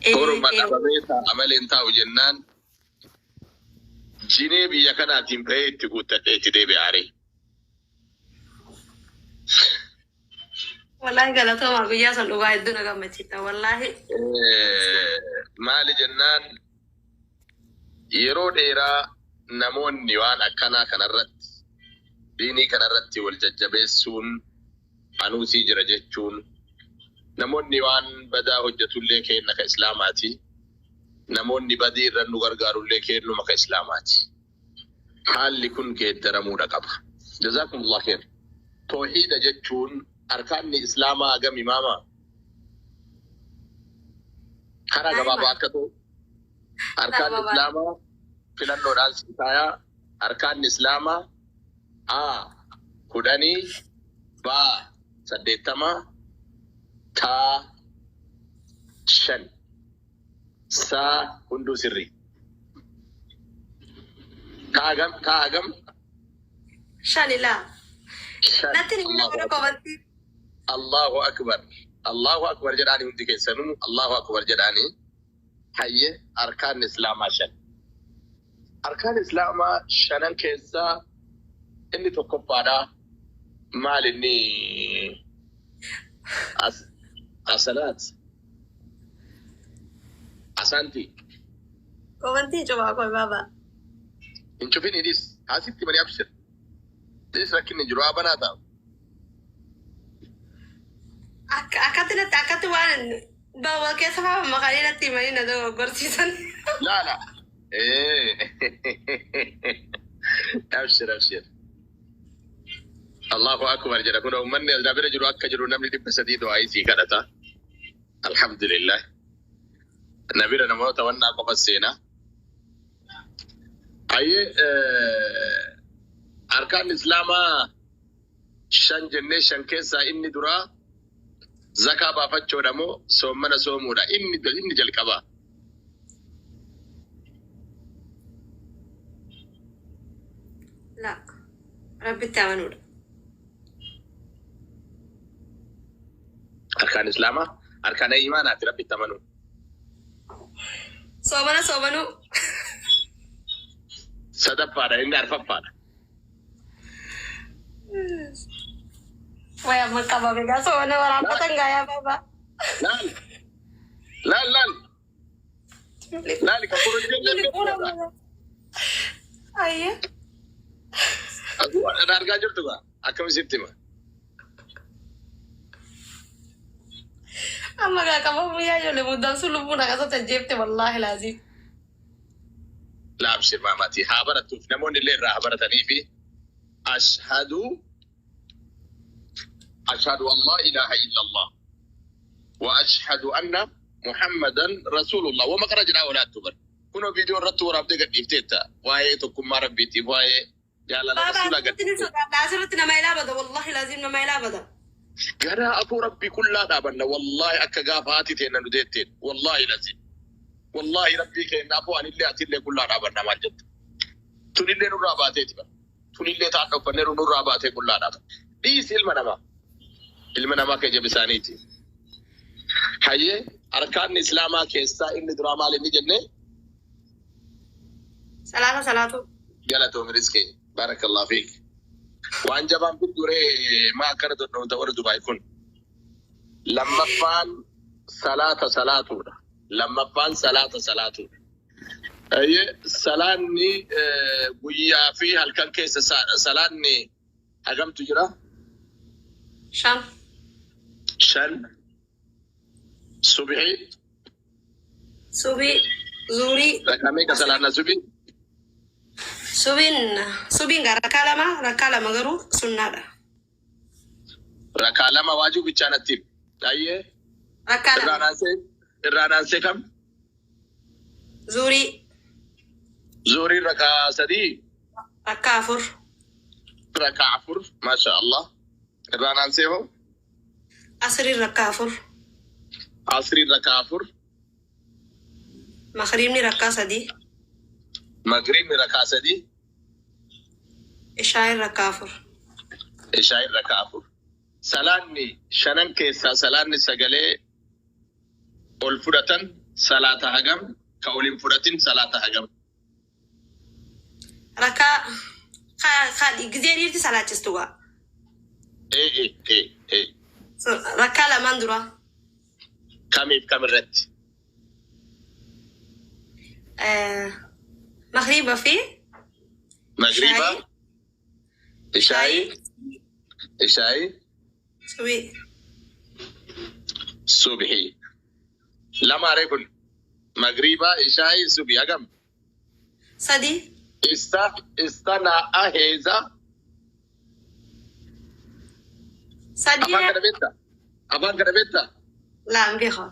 Orma dhabamee taa'a malee hin taa'u jennaan jinee biyya kanaatiin bahee itti guuttadhee itti deebi'a aree. Wallaahi galatoomaa, guyyaa san dhugaa hedduu na gammachiifta wallaahi. Maali jennaan, yeroo dheeraa namoonni waan akkanaa kanarratti, diinii kanarratti wal jajjabeessuun, anuusii jira jechuun, namoonni waan badaa hojjetullee keenna ka islaamaati. Namoonni badii irra nu gargaarullee keennuma ka islaamaati. Haalli kun geeddaramuudha qaba. Jazaakumullah kheer. Toohiida jechuun arkaanni islaamaa agami maama? Karaa gabaabaa akka ta'u arkaan islaamaa filannoodhaan si taayaa. Arkaanni islaamaa A 10, B 80, T 5, S hunduu sirrii. Taa hagam? Taa hagam? Shani laa. 5. Natti ni Allahu nama akbar. komantii. Allahu akbar. Allahu akbar jedhaani hundi keessanuu Allahu akbar jedhaani. Hayye, arkaan islaamaa 5. Arkaan islaamaa shanan keessaa inni tokkoffaadha. Maal inni as asalaat asanti. Komantii cufaa koo baaba. Hin cufin idis asitti mani abshir. Dis rakkinni jiru haa banaa taa'u. Akka akkatti natti akkatti waan bawa keessa fa'aa makanii natti himanii na dogoggorsiisan. Laala. Abshir abshir. Allahu akbar jedha kun uummanni as bira jiru akka jiru namni 300 du'aa isii kadhata. Alhamdulillah. Na bira namoota wannaa qofa seenaa. Hayyee, arkaan islaamaa 5 jennee, 5 keessaa inni duraa zakaa baafachuudha moo soommana soomuudha? Inni jalqabaa. La, rabbitti amanuudha. Arkaan islaamaa arkaana imaanaati rabbitti amanuu. Soomana soomanuu. Sadaffaadha, inni arfaffaadha. Waya amma qabame gaa soomana waraabbatan gaa yaa baaba. Laal laal laal laal kan borojjeen. Ayye. Argaa jirtu gaa akkamisitti hima. Amma gaa qabamu yaa ijoollee muddaan sun lubbuun akkasatti ajjeefte wallaahi laazim. Laabshir maamati haa barattuuf, namoonni illee irraa haa baratanii fi ashhadu an laa ilaaha illallah wa ashhadu anna Muhammadan rasulullah. Wama kana jedhaa walaattu bar. Kunoo viidiyoo irratti waraabdee gadhiifteetta, waa'ee tokkummaa rabbiitiif, waa'ee jaalala Baaba rasuulaa asirratti ni gadhiifteetta. sodaadha, asirratti nama ilaa bada, wallaahi laazim nama ilaa bada. Garaa afuu rabbii qullaa dhaabanna wallaahi, akka gaafa haati teenna nu deetteen, wallaahi lazim. Wallaahi rabbii keenya afuu anillee atillee qullaa dhaabanna. Maal jetta? Tunillee nurraa baateeti bara. Tunillee taan dhoffanneeru nurraa baatee qullaa dhaabanna. Dhiisi ilma namaa. Ilma namaa keessa bisaaniiti. Hayyee, arkaanni islaamaa keessaa inni duraa maal inni jennee? Salaata salaatu. Galatoomi riskee. Barakallahu fiik. Waan jabaan fiduree maa akkana dhodhowta warri Dubaay kun. Lammaffaan salaata salaatuudha. Lammaffaan salaata salaatuudha. Hayyee, salaanni guyyaa fi halkan keessa salaanni hagamtu jira? 5. 5. Subhii. Subii, zuurii. Rakaa meeqa salaanna subii? Subiin gaa rakkaa 2, rakkaa 2 garuu sunnaadha. Rakaa 2 waajuu bichaa natti himi. Hayyee. Rakkaa Irraan 2. aansee irraan aansee kam? Zuurii. Zuuriin rakaa 3. Rakkaa 4. Rakaa 4, maasha Allah. Irraan aansee hoo? Asriin rakkaa 4. Asriin rakaa 4. Magriibni rakkaa 3. Magriibni rakaa 3. Ishaayin rakkaa 4. Ishaayin rakaa 4. Salaanni shanan keessaa salaanni sagalee ol fudhatan salaata hagam? Ka ol hin fudhatin salaata hagam? Rakkaa gizee dhiirti salaachistu gaa. Ee ee ee ee. Rakkaa lamaan dura. Kamiif kam irratti? Magriiba fi Magriiba, shaayii, ishaayii, ishaayii, subii. Subhii. Lamaaree kun magriiba, ishaayii, subhii hagam? Sadi. Ista ista naa'a heeza. Sadii. Afaan kana beektaa? Afaan kana beektaa? Laa, hin beeku.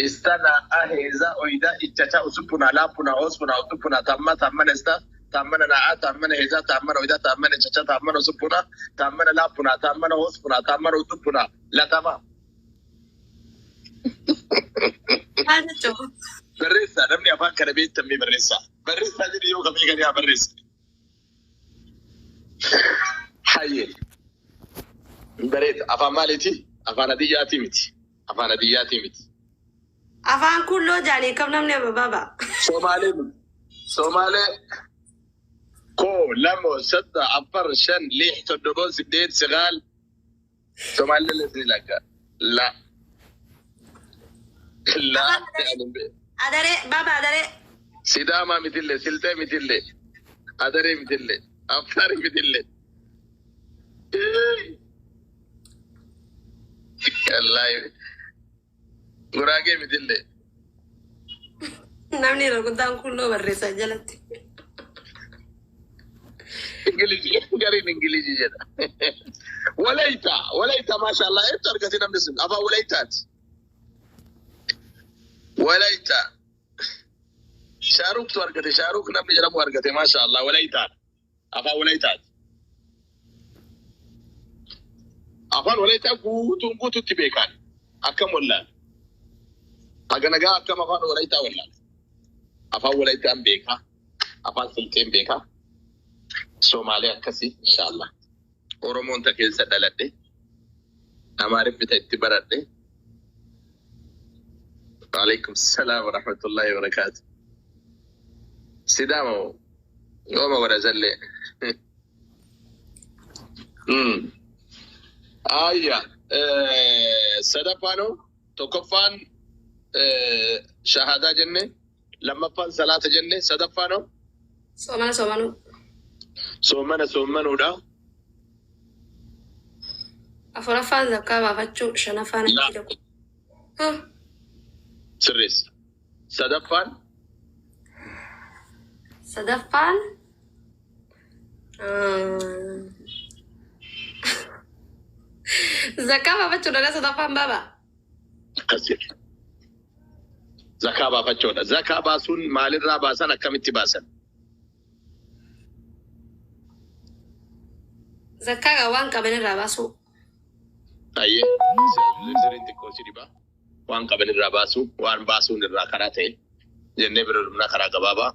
Ista naa'a heeza oyda ichacha usuppuna laappuna hospuna usuppuna tamma tammana ista tammana naa'a tammana heeza tammana oyda tammana ichacha tammana usuppuna tammana laappuna tammana hospuna tammana usuppuna latama. Maal jechuun? Barreessaa, namni afaan kana beektan mee barreessaa. Barreessaa jedhi, yoo kamii kan yaa barreessa. Hayyee. Bareeda. Afaan maaliiti? Afaan Hadiyyaatii miti. Afaan Hadiyyaatii miti. Afaan kulloo jaanii kam namni baaba. Somaalee miti. Somaalee koo, lamo, sadda, afar, shan, lix, toddobo, sideed, sagaal. Somaalee lesni lakka. La. La. Adaree baaba, adaree. Sidaamaa mitillee, Silxee mitillee, Adaree mitillee, Affaar mitillee. Wallaahi. Guraagee mitillee. Namni yeroo guddaan kulloo barreessaa jalatti. Ingilizii, gariin Ingilizii jedha. Walayita, Walayita, maashaallah, eetu argate namni sun afaan Walayitaati. Walayita. Shaaruktu argate, Shaaruk namni jedhamu argate, maashaallah, Walayita. Afaan Walayitaati. Afaan Walayitaa guutuun guututti beekan. Akkam wallaal. Haga nagaa akkam afaan Walayitaa wallaal. Afaan Walayitaan beekaa. Afaan Silxeen beekaa. Somaalee akkasii, inshaallah. Oromoon ta keessa dhaladhe. Amaariffi ta itti baradhe. Waalaikum salaam wa rahmatullahi wa barakaatu. Sidaama moo? Yooma wada zallee. Ayya. Sadaffaanoo, tokkoffaan shahaadaa jenne, lammaffaan salaata jenne, sadaffaanoo? Soomana soomanuu. Soomana soomanuudha. Afuraffaan zakkaa baafachuu, shanaffaan La. achi dhaqu. Sirreessa. Sadaffaan? Sadaffaan zakkaa baafachuudha sadaffaan baaba. Akkas jedhe. Zakaa baafachuudha. Zakaa baasuun maalirraa baasan, akkamitti baasan? Zakkaa gaa waan qaban irraa baasuu. Ayyee, sirriin xiqqoo si dhibaa. Waan qaban irraa baasuu, waan baasuun irraa karaa ta'e jennee bira dhumnaa karaa gabaabaa.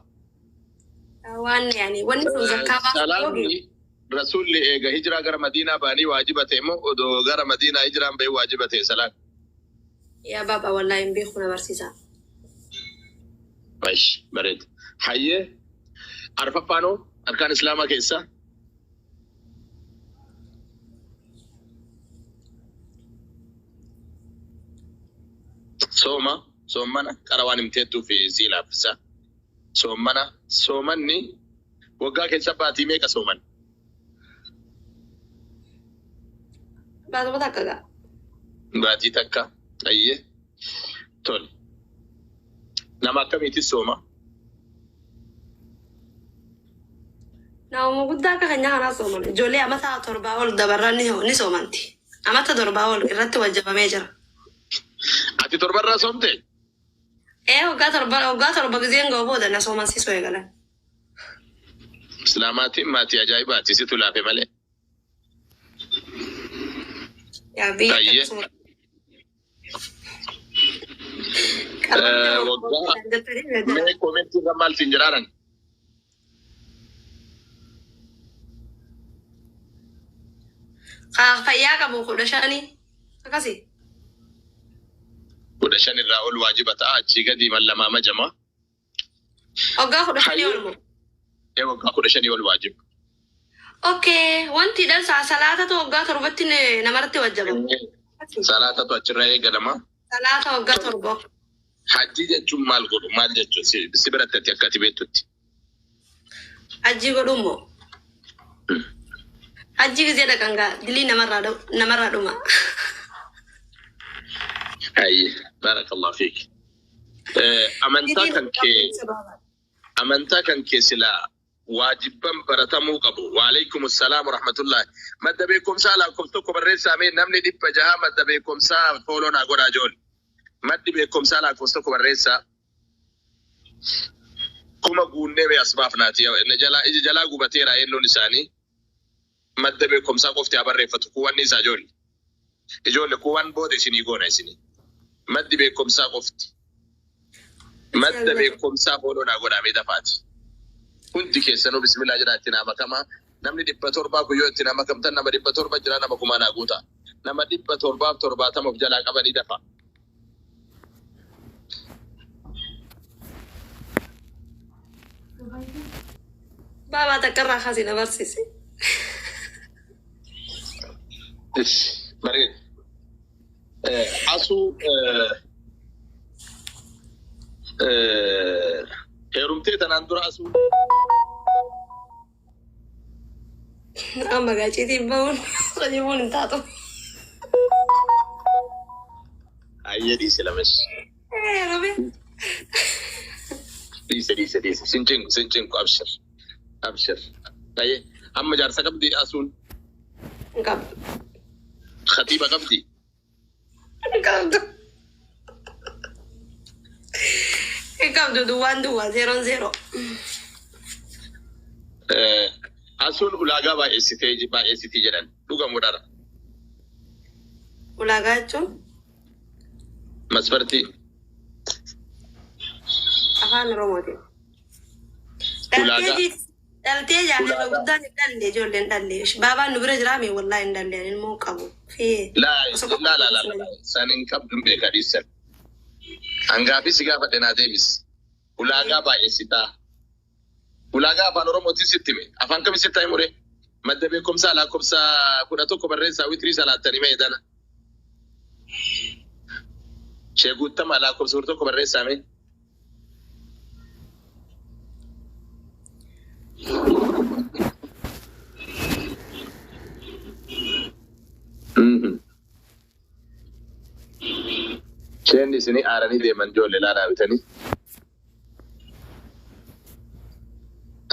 Waan yaani wanni sun zakkaa baasuu. Salaanni rasuulli eega hijiraa gara Madiinaa ba'anii waajiba ta'e moo odoo gara Madiinaa hijiraan ba'ee waajiba ta'e salaan? Yaa baaba, wallaahi hin beeku, na barsiisa. Bash, bareeda. Hayyee, arfaffaanoo arkaan Islaamaa keessaa? Sooma, soomana qara waan himteettuu fi sii laaffisa. Soomana, soomanni waggaa keessa baatii meeqa sooman? Baatuma takka gaa. Baatii takka. Ayyee. Tole. Nama akkamiitis sooma? Nama guddaa akka keenyaa kanaa sooman. Ijoollee amata 7 ol dabarran ni soomanti. Amata 7 ol irratti wajjabamee jira. Ati torbarraa soomte? Ee, waggaa 7 gizeen ga'u booda na soomansiisuu eegalan. Islaamaatiin maatii ajaa'ibaati, situ laafe malee. Yaa biyya Ayyee. akkasuma. Waggaa mee koomentii irra maal siin jedhaaran? Fayyaa qabu 15 akkasi. Kudha 15 irraa ol waajiba ta'a achii gadi mallamaa majama. Waggaa 15 ol moo? Ee, waggaa 15 ol waajiba. Okay, wanti dhan salaatatu waggaa 7tti namarratti wajjaba. Salaatatu achirraa eegalama. Salaata waggaa 7. Hajjii jechuun maal godhu maal jechuun si biratti ati akka ati beektutti? Hajjii godhuu moo? Hajjii gizee dhaqan gaa dilii namarraa dhuma. Hayyee, baarakallahu fiik. Amantaa kan kee amantaa kan kee silaa waajibban baratamuu qabu. Waaleykum salaam warahmatullahi. Madda beekumsaa lakkoofsa 1 barreessaa mee namni 600 madda beekumsaa follow naa godhaa ijoollee. Maddi beekumsaa lakkoofsa 1 barreessaa. Kuma guunnee mee as baafnaati. Jalaa iji jalaa gubateera eenyuun isaanii. Madda beekumsaa qofti haa barreeffatu kuuwanni isaa ijoollee. Ijoollee kuuwwan booda isinii goona isinii. Maddi beekumsaa qofti. Madda beekumsaa follow naa godhaa mee dafaati. Hundi keessanuu bismillaa jedhaa itti naa makamaa. Namni 700 kun yoo itti naa makamtan nama 700 jira nama kumaa naa guutaa. Nama 770 of jalaa qabanii dafa. Baabaa takka irraa kaasii na barsiisi. Ish, bareeda. Asuu heerumtee tanaan dura asuu? Amma gaaciitiin bahuun sojibuun hin taatu. Ayyee, dhiise lames. Heerume. Dhiise, dhiise, dhiise. Sin cinqu, sin cinqu, abshir. Abshir. Ayyee, amma jaarsa qabdi asuun? Hin qabdu. Khatiiba qabdi? Hin qabdu. Hin qabdu, duwwaan duwwaa, zeeroon zeeroo. Asuun ulaagaa baay'eessitee baay'eessitii jedhan, dhugamu dhara? Ulaagaa jechuun? Masfartii. Afaan Oromootiin. Ulaagaa. Dhaltee jaalala Ulaagaa. Guddaan hin dhalle, ijoollee hin dhalle. Baabaan nu bira jiraame, wallaahi hin dhalle, ani ilmoo hin qabu. Fi Laa laa laa laa laa, san hin qabdu hin beeka, dhiisan. Hangaafi si gaafadhe naa deebis. Ulaagaa baay'eessitaa. Ulaagaa afaan Oromootiin sitti hime. Afaan kami sitti himure? Madda beekumsaa lakkoofsa 11 barreessaa, witrii salaattanii mee tana. Shee guuttamaa lakkoofsa 11 barreessaa mee. Sheen isinii aaranii deeman ijoollee laalaa bitanii.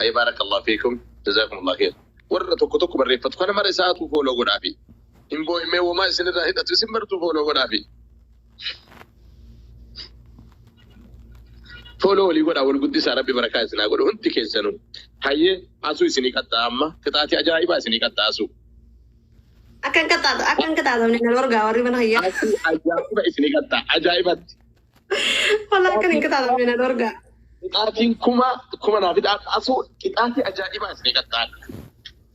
Ay, baarakallahu fiikum, jazakumullahu khair. Warra tokko tokko barreeffatu kana mara isaatu follow godhaafi. Hin boo'imee womaa isinirraa hidhatu isin martuu follow godhaafi. Follow walii godhaa, wal guddisaa, rabbi barakaa isinaa godhu hundi keessanuu. Hayyee, asuu isinii qaxxaa, amma qixaatii ajaa'ibaa isinii qaxxaa asuu. Akkan qaxxaatu, akkan qaxxaatamne na dorgaa warri mana kiyyaa. Asuu ajaa'iba isinii qaxxaa ajaa'ibatti. Walaa akkan hin qaxxaatamne na dorgaa. Qixaatiin kuma naa fida asuu, qixaatii ajaa'ibaa isinii qaxxaa.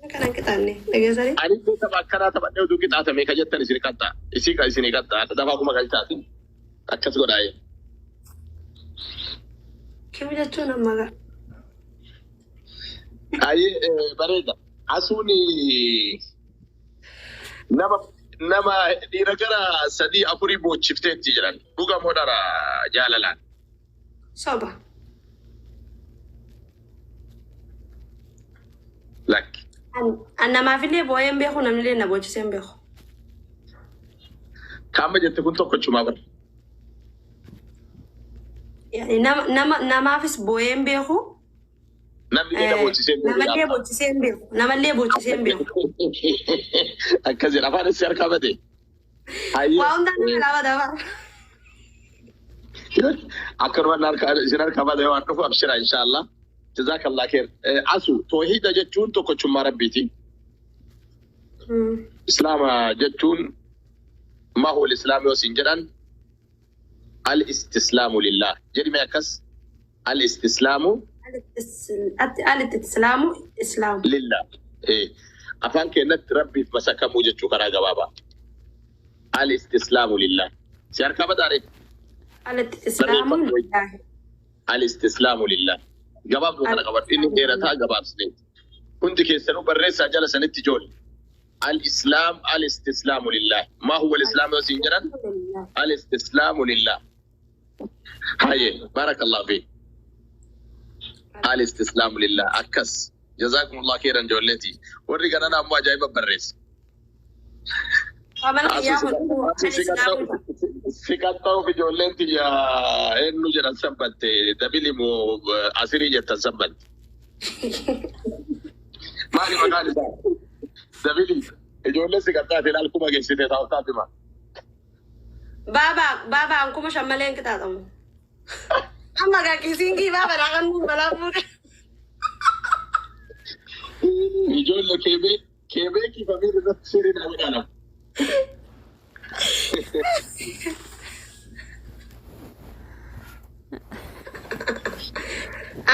Akkan hin qixaanne dhageessanii. Ani illee tapha akkanaa taphadhee utuu qixaatamee ka jettan isin qaxxaa. Isii isinii qaxxaa. Dafaa kuma galchaati. Akkas godhaayee. Kimu jechuun amma gaa. Ayyee, bareeda. Asuun nama dhiira gara sadii afurii boochifteetti jedhan. Dhuga moo dhara jaalalaan? Soba. Lakki. An namaafillee boo'ee hin beeku, namnillee na boochisee hin beeku. Kaama jette kun tokkochumaa bara. Yani nama namaafis boo'ee hin beeku. Namni illee na boochisee hin beeku. Namallee boochisee hin beeku. Namallee boochisee hin beeku. Akkas jedha, afaan isii harkaa bade. Hayyee. Waa hundaan nama lama dabara. Akkanuma isin harkaa bade waan dhufu, abshira inshaallah. Jazakallah khair. Asu, toohida jechuun tokkochummaa rabbiiti. Islaama jechuun ma huwa al-islaam yoo siin jedhan, al-istislaamu lillah. Jedhime akkas, al-istislaamu Al-istislaamu islaam. Lillah. Afaan keenyatti rabbiif masakamuu jechuu karaa gabaabaa. Al-istislaamu lillah. Si harkaa badaare? Al-istislaamu Barreeffadhu wayii. lillaahi. Al-istislaamu lillah. Gabaabduu kana qabadhu. Inni dheerataa gabaabsineeti. Hundi keessanuu barreessaa jala sanitti ijoollee. Al-islaam al-istislaamu lillah. Maa huwa al-islaam yoo siin jedhan? Al-istislaamu lillah. Haye, barakallahu fiik. Al-istislaamu lillah. Akkas. Jazaakumullah khairan ijoolleeti. Warri kanana ammoo ajaa'iba barreessa. Mana kiyyaa kun al-islaamu. Si qaxxa'uuf ijoolleen tiyya eenyu jedhan sabbatte dabili moo asirii jettan sabbatte. Maali maqaan isaa? Dabili ijoolleen si qaxxaate ilaal kuma geessite taa'u hima. Baaba baabaan 5,000 malee hin qixaaxamu. Amma gaqqisiingii baaba dhaa kan nuun balaa fuudhe. Ijoollee keebee keebee kifamii irratti sirrii naa godhaanam.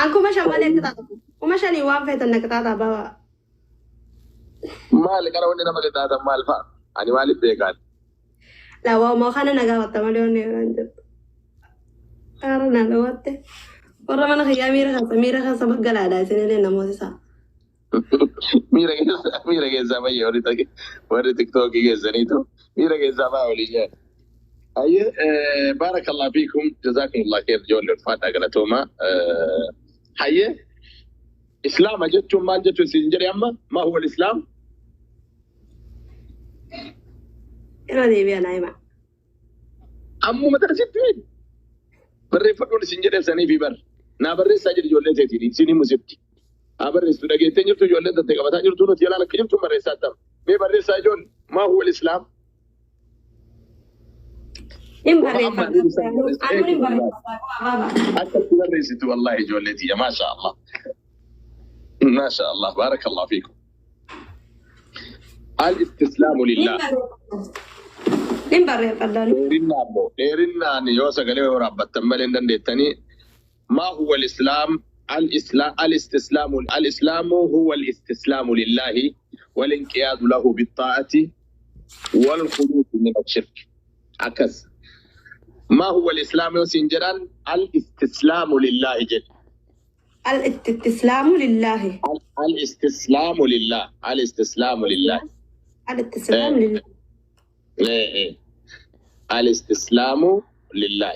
An 5,000 malee hin qixaaxamu. 5,000 waan feetan na qixaaxaa baaba. Maali qara wanni nama qixaatan maal fa'a? Ani maaliif beekaan? Lawaa kana na gaafatta malee wanni yeroo jettu. Haara na dhawwatte. Warra mana kiyyaa miira keessa maggalaadha isinillee namoota isaa. Miira keessaa bayyee warri tiktookii keessaniitu miira keessaa baa walii jedhan. Ayyee baarakallahu fiikum jazaakumullah khair ijoollee ulfaadhaa galatooma. Hayyee islaama jechuun maal jechuun siin jedhe amma maa huwa islaam? Irra deebi'a naa hima. Ammuma tana sitti himi. Barreeffadhuun isin jedhe sanii fi bar. Naa barreessaa jedhe ijoollee teetiin isin himu sitti. Haa barreessitu dhageettee jirtu ijoolleen tattee qabataa jirtu nuti jalaan akka jirtu barreessaa ta'u. Mee barreessaa ijoollee maa huwa islaam? Hin Wama amma barreeffadha. inni isaan barreesse Anuun hin eegi wallahi. barreeffadha baaba. Akka itti barreessitu wallahi ijoollee tiyya maasha Allah. Maasha Allah baarakallahu fiikum. Al-istislaamu lillah. Hin barreeffadha. Dheerinnaa immoo dheerinnaan yoo sagalee waraabbattan malee hin dandeettanii ما هو الإسلام؟ الإسلام الاستسلام الإسلام هو الاستسلام لله والانقياد له بالطاعة والخروج من الشرك. عكس ما هو الإسلام يوسين جلال؟ الاستسلام لله جل. الاستسلام لله. الاستسلام لله الاستسلام لله. الاستسلام لله. إيه إيه. الاستسلام لله.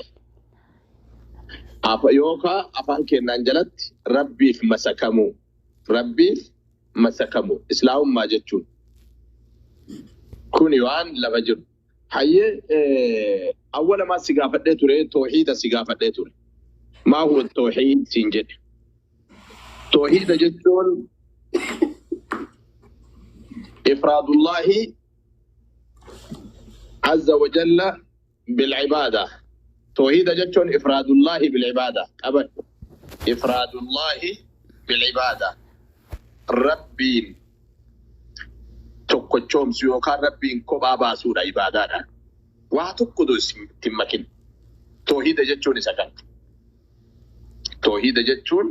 Yookaan afaan keenyaan jalatti rabbiif masakamuu. Rabbiif masakamuu. Islaamummaa jechuun. Kuni waan lafa jiru. Hayyee awwala maa si gaafadhee ture toohiida si gaafadhee ture. Maa huwa toohiid siin jedhe. Toohiida jechuun ifraadullaahi azza wa jalla bilcibaada. Toohiida jechuun ifraadullaahi bilcibaada. Qabadhu. Ifraadullaahi bilcibaada. Rabbiin tokkochoomsu yookaan rabbiin kophaa baasuudha ibaadaadhaan. Waa tokko itti hin makin. Toohiida jechuun isa kana. Toohiida jechuun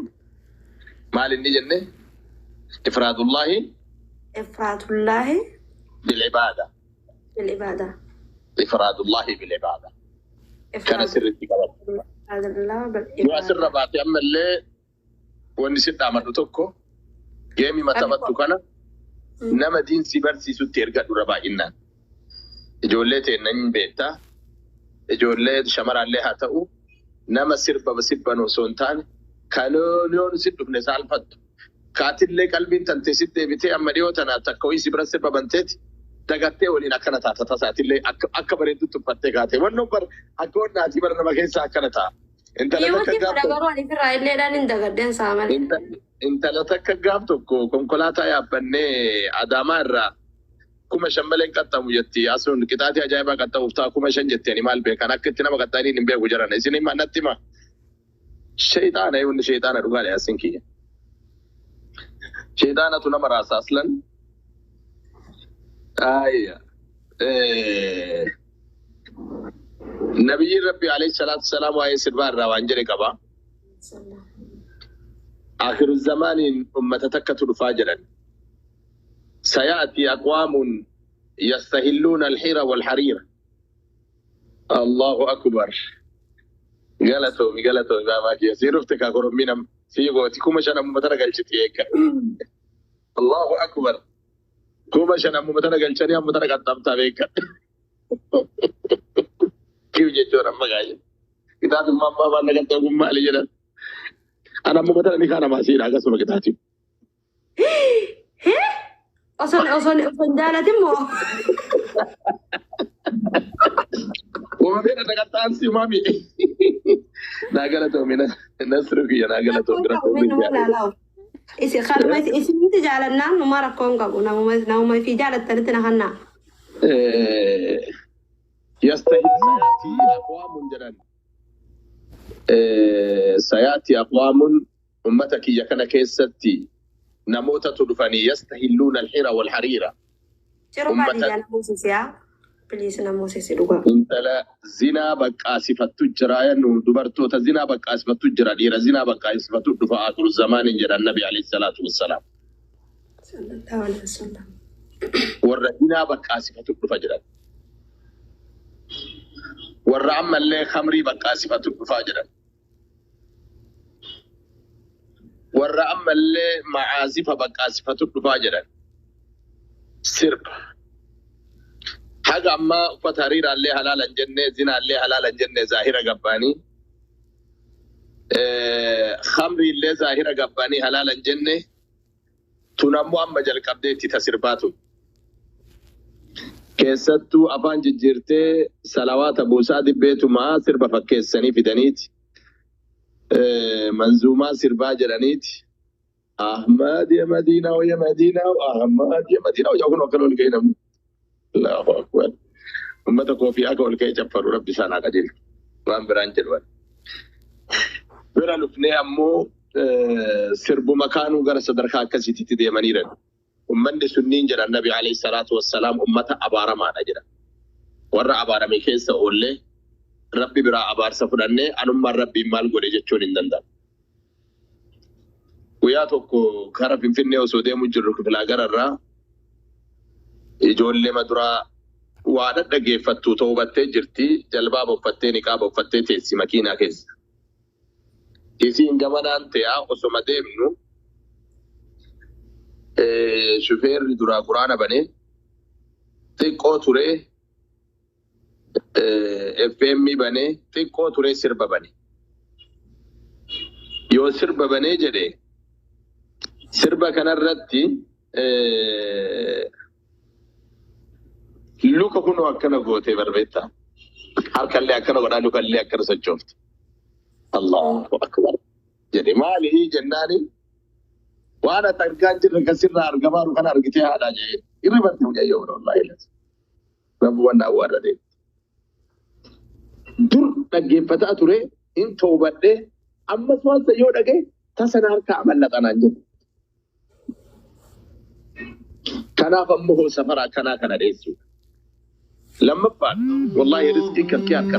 maal inni jenne? Ifraadullaahi Ifraadullaahi bilcibaada. bilcibaada. Ifraadullaahi bilcibaada. Kana sirriitti qabadhu. Ifraadullaahi Yoo bilcibaada. asirra baate ammallee wanni si dhaamadhu tokko geemii maxxanfattu kana nama diinsi barsiisutti ergadhu irra baay'inaan. Ijoollee teenna hin beektaa. Ijoollee shamaraallee haa ta'u nama sirba sirban osoo hin taane kan yoon si dhufne saalfattu. Kaatillee qalbiin tantee si deebitee amma dhiyoo tana takka wayii si bira sirba banteeti dagattee waliin akkana taata tasaatillee akka bareeddutti uffattee kaate. Wannoon bar akka wannaatii bara nama keessaa akkana ta'a. Intala takka Dhiyooti gaaf fudha tokko garuu ani firraa illeedhaan hin dagadheen saa malee. Intala takka gaaf tokko konkolaataa yaabbannee Adaamaa irraa 5,000 malee hin qaxxamu jetti. Asuun qixaatii ajaa'ibaa qaxxamuuf ta'a 5,000 jetti ani maal beekan akka itti nama qaxxaniin hin beeku jiran. Isin hima natti hima. Sheexaana wanni sheexaana dhugaadha yasin kiyya. Sheexaanatu nama raasa aslan. Ayya. Nabiyyiin Rabbi alayhi salaatu salaam waa'ee sirbaa irraa waan jedhe qaba. Akhiru zamaaniin ummata takkatu dhufaa jedhan. سيأتي أقوام يستهلون الحرى والحرير. الله أكبر. Galatoomi galatoomi baabaa kiyya. Sii dhufte kaa korommii nam sii gooti 5000 ammuma tana galchiti eegga. Allahu akbar. 5000 ammuma tana galchanii ammuma tana qaxxamtaa beekka. Kiw jechuun amma gaayee. Kitaabni ammaa afaan nagaltee ogummaa maali jedhan. Ana ammuma tana ni kaana maasiidha akkasuma kitaatiin. Osoo hin jaalatin moo? Wama fedha naqaxxaan si mami. Naa galatoomi nasru kiyya naa galatoomi Rakkoon rabbi qabu nama laalaa. Isin kanuma isinitti jaalannaan numa rakkoon qabu namuma fi jaalattanitti na kannaa. Yastahil sayaati aqwaamun jedhan. Sayaati aqwaamun ummata kiyya kana keessatti namootatu dhufanii yastahilluuna alxira walhariira. Ciroo Ummata baadiyyaa na moosisi yaa. Please na moosisi dhugaa. Intala zinaa baqqaasifattu jira jennu dubartoota zinaa baqqaasifattu jira dhiira zinaa baqqaasifattu dhufa akhiru zamaanin jedhan nabi alayhi salaatu wassalaam. Sallallahu alaihi wasallam. Warra zinaa baqqaasifatu dhufa jedhan. Warra ammallee khamrii baqqaasifatu dhufaa jedhan. Warra ammallee ma'aazifa baqqaasifatu dhufaa jedhan. Sirba. Haga ammaa uffata hariiraallee halaalan jennee zinaallee halaalan jennee zaahira gabbaanii. Khamriillee zaahira gabbaanii halaalan jennee tun ammoo amma jalqabdee itti tasirbaatu. Keessattuu afaan jijjiirtee salawaata buusaa dibbeetumaa sirba fakkeessanii fidaniiti. Manzuumaa sirbaa jedhaniiti. Ahmad ya Madiinaa ya Madiinaa Ahmad ya Madiinaa ya kun akka ol ka'e namni. Allahu akbar. Uummata koofii akka ol ka'e caffaru rabbi isaan haa qajeelchu. Waan biraan jedhu. Bira dhufnee ammoo sirbuma kaanuu gara sadarkaa akkasiitti deemaniiran. Uummanni sunniin jedhan Nabi alayhi salaatu wassalaam uummata abaaramaadha jedha. Warra abaarame keessa oollee rabbi biraa abaarsa fudhannee anummaan rabbiin maal godhe jechuun hin danda'amu. Guyyaa tokko kara Finfinnee osoo deemu jirru kifilaa gararraa ijoollee maduraa waa dhaggeeffattu toobattee jirti jalbaaba uffattee niqaaba uffattee teessi makiinaa keessa. Isiin gamanaan ta'aa osoma deemnu shufeerri duraa quraana banee xiqqoo turee FM banee xiqqoo turee sirba bane. Yoo sirba banee jedhe sirba kanarratti luka kunoo akkana gootee barbeetta. Harkallee akkana godhaa lukallee akkana sochoofte. Allahu akbar. Jedhe maali jennaani waan ati argaa hin jirre kan sirraa argamaa jiru kana argitee haadhaa jedhee irri barte mucayyoo wallahi. Rabbi waan awwaarra Dur dhaggeeffataa ture hin toobadhee ammas waan san yoo dhagaye tasa na harkaa amallaxanaan jedhe. Kanaaf ammoo safara akkanaa kana dheessuudha. Lammaffaan wallahi rizqii kan kee harka